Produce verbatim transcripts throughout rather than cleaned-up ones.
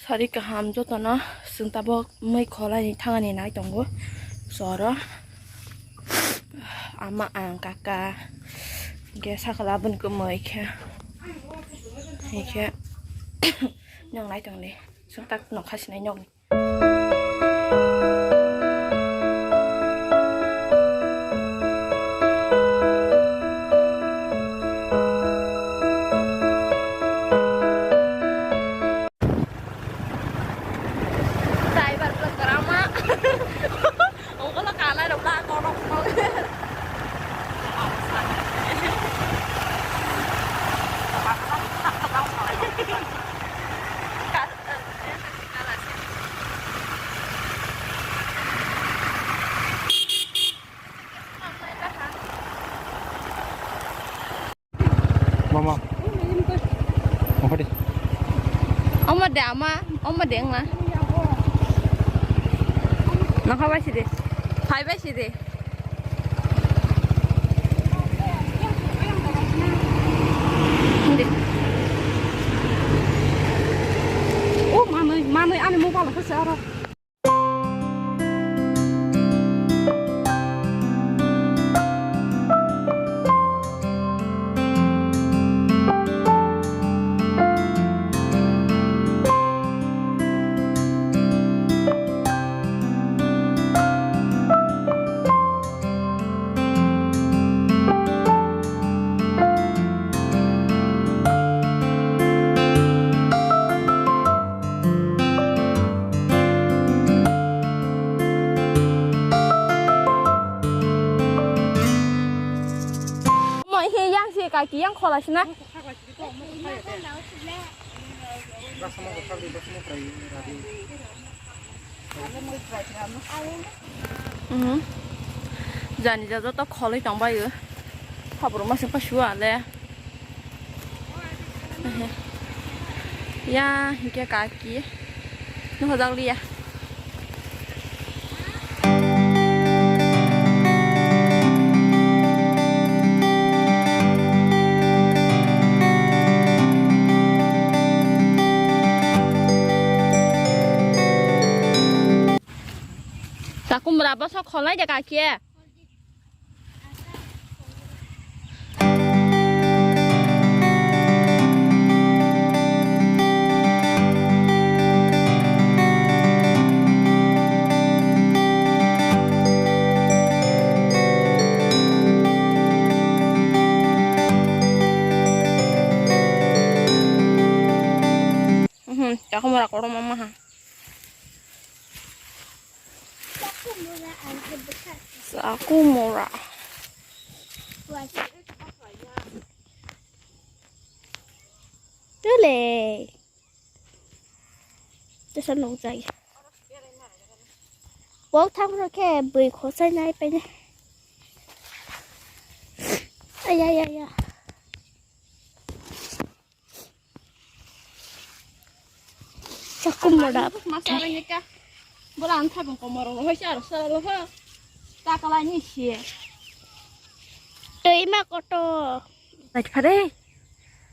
Sari kaham jotono, chwng tabok mui kholaini thangani nai tongo. Soro ama, ang, kaka, hingke sakala bini khe mui khe, hingke nyong nai tongdi, chwng tak nokha sinai nyong. Driver pura kerama. Ongkolo kanai rok bla korok. Mama. Omo de ama, omo de wngma. Nokha bai sidi. Phai bai sidi. Hindi. O manui, manui ani mobile khe se aro. Omo he yang se kaki yang khola sina. Mhm. Jani ja joto kholoi tongbaio. Phabrok masa pa sua le. Ya, hingke kaki. Nuhajak liya. Takum rabo sok kholai de kaki. Mhm, takum rabo korom mama ha. Sakumura. Tole. Tesa nukjai. Wak thang rokhe bui khosai nai paine. Ay, ay, ay, ay. Sakumura. Masa rengeka. Bola ang thabang komoro lo hoise aro sala lo ho. Takalai ni si. Tei ma koto. Nai phare.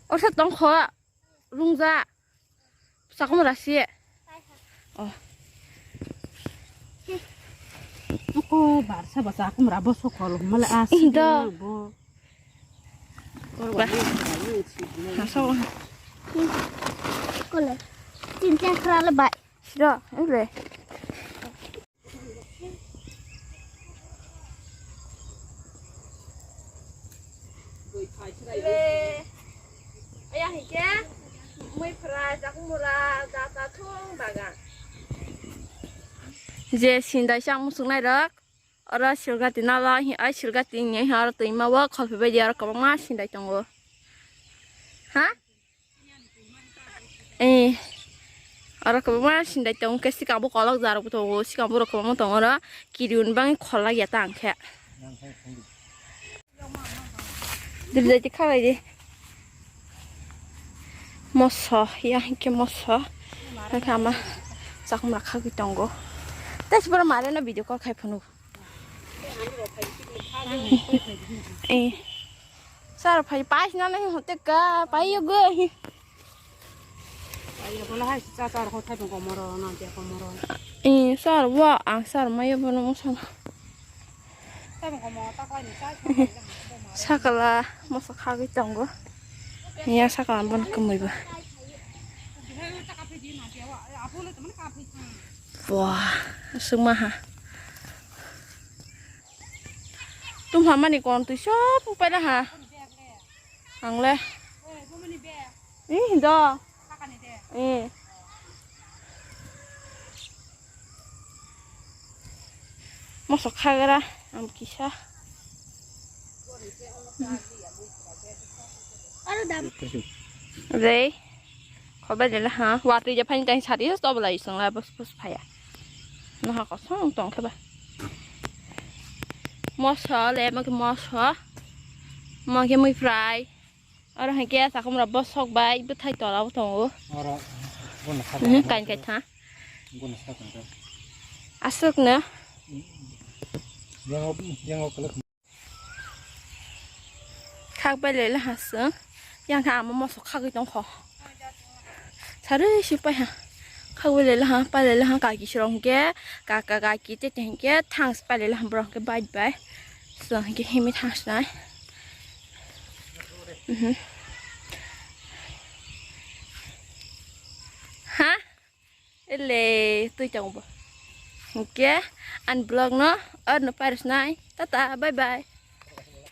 Orsa tong kho. Rungja. Sakumura si. Oh. Ko barsa ba sakumura bo sokol male as. Ih, do. Bo. Ba. Haso. Kole. Tinta khra le bai. Sida, ele. Ele. Aya hike. Mui phra, jakmura, jata thung bagan. Je sindai chang musuk nai rok. Oro silgati nalo, ai silgati ni oro twi ma o kholphi bai di oro kwbangma sindai tongo. Ha? Eh. Oro kwbangma sindai tongo khe sikang bo kolok jarok bo tongo, sikang borok kwbangma tongo oro kiriun bangwi khollak ya ta ang khe. Diri dai kha bai di. Moso ya hwnkhe moso. Hwnkhe ama chakma khagwi tongo. Tei siboro mare no video call khai phunuk. Eh. Sir phai pais na nai hote ka pai yo go. Ai, bola hai cha cha rok thai bong komoro na je komoro. Eh, sar wa ang sar maya bono mo sana. Thai bong komoro ta klai ni cha. Sakala moso khagwi tongo. Ya sakala bon kumui ba. Wah, suma ha. Tum hamani kon tu sop paila ha. Ang le. Ih, do. Ih. Moso khagra, ang kisa. Aro dam. Rei. Khobai de la ha. Watwi je phani tang sari to bla isong la bus bus phaya. No ha ko song tong khe ba. Moso le mo ke moso. Mo ke mui fry. Oro hai ke sakhum rok bosok bai bwthai tola o tongo. Oro. Bono sa Mhm, tong. Kain kai tha. Bono sa tong. Aswk no. Yang yang kelak. Khak bai le la ha sung. Yang kha amo moso khagwi tong kho. Sari si pai ha. Khagwi le la ha, pai le la ha, kaki srong ke, kaka kaki te te ke, thangs pai le la ha, borok ke bai bai. So, ke himi thangs nai. Mhm. Ha? Ele, tui tong bo. Hingke, an vlog no, ar no paris nai. Tata, bye bye.